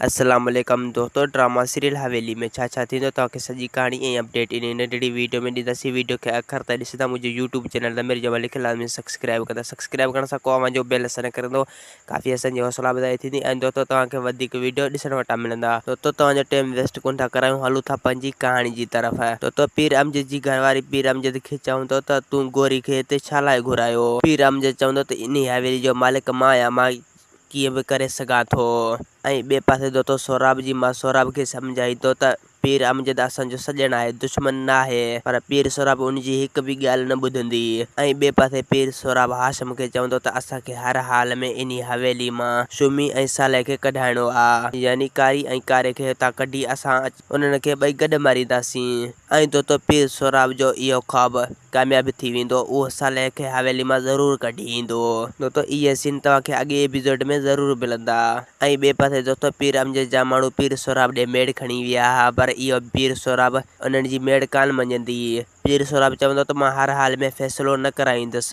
السلام عليڪم دوستو ڊراما سيريل حويلي ۾ ڇا ڇا ٿيندو توهان کي سڄي ڪهاڻي ۽ اپڊيٽ ان ننڍڙي ويڊيو ۾ ڏينداسين ويڊيو کي آخر تائين ڏسندا منهنجو يوٽيوب چينل ضمير جمالي کي لازمي سبسڪرائب ڪندا سبسڪرائب ڪرڻ سان ڪو اوهان جو بيل اثر نه ڪرندو ڪافي اسان جي حوصلا افزائي ٿيندي ۽ دوستو توهان کي وڌيڪ ويڊيو ڏسڻ وٽان ملندا دوستو توهان جو ٽيم ويسٽ ڪون ٿا ڪرايون هلون ٿا پنهنجي ڪهاڻي جي طرف دوستو پير امجد جي گهر واري پير امجد کي چوندو ته تون گوري کي هتي ڇا لاء گهرايو پير امجد چوندو ته انهي حويلي جو مالڪ مان آهيان مان ڪيئن به ڪري سگهان ٿو ۽ ٻئي پاسي دوتو سهراب جي ماء سهراب کي سمجهائيندو ته پير امجد اسان جو سڄڻ آهي دشمن ناهي پر پير سهراب ان جي هڪ به ڳالهه نه ٻڌندي ۽ ٻئي پاسي پير سهراب هاشم کي چوندو ته اسان کي هر حال ۾ انهي حويلي مان شمي ۽ صالح کي ڪڍائڻو آ يعني ڪاري ۽ ڪاري کي هتان ڪڍي اسان انهن کي ٻئي گڏ مارينداسين ۽ دوتو پير سهراب جو اهو خواب ڪامياب ٿي ويندو اهو صالح کي حويلي مان ضرور ڪڍي ايندو. دوستو اهي سين توهان کي اڳئين ايپيسوڊ ۾ ضرور ملندا ۽ ٻئي پاسي دوستو پير امجد جا ماڻهو پير سهراب ڏي ميڙ کڻي ويا ها پر اهو پير سهراب انهن جي ميڙ ڪانه مڃيندي پير سهراب چوندو ته مان هر حال ۾ فيصلو نه ڪرائيندس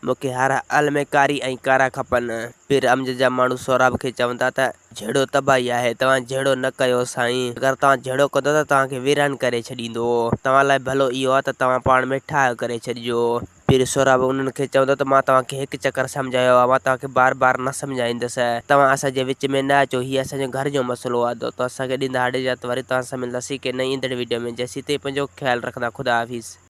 مون کي هر حال ۾ ڪاري ۽ ڪارا کپن پير امجد جا ماڻهو سهراب کي چوندا ته جهيڙو تباهي آهي، توهان جهيڙو نه ڪيو سائين، اگر توهان جهيڙو ڪندو ته توهان کي ويران ڪري ڇڏيندو، توهان لاء ڀلو اهو آهي ته توهان پاڻ ۾ ٺاهه ڪري ڇڏجو. پير سهراب انهن کي چوندو ته مان توهان کي هڪ چڪر سمجهايو آهي، مان توهان کي بار بار نه سمجهائيندس، توهان اسان جي وچ ۾ نه اچو، هي اسان جو گهر جو مسئلو آهي، دوستو اسان کي ڏيندا هاڙي اجازت وري توهان سان ملنداسين ڪنهن نئين ايندڙ وڊيو ۾ جيسين تائين پنهنجو خيال رکندا خدا حافظ.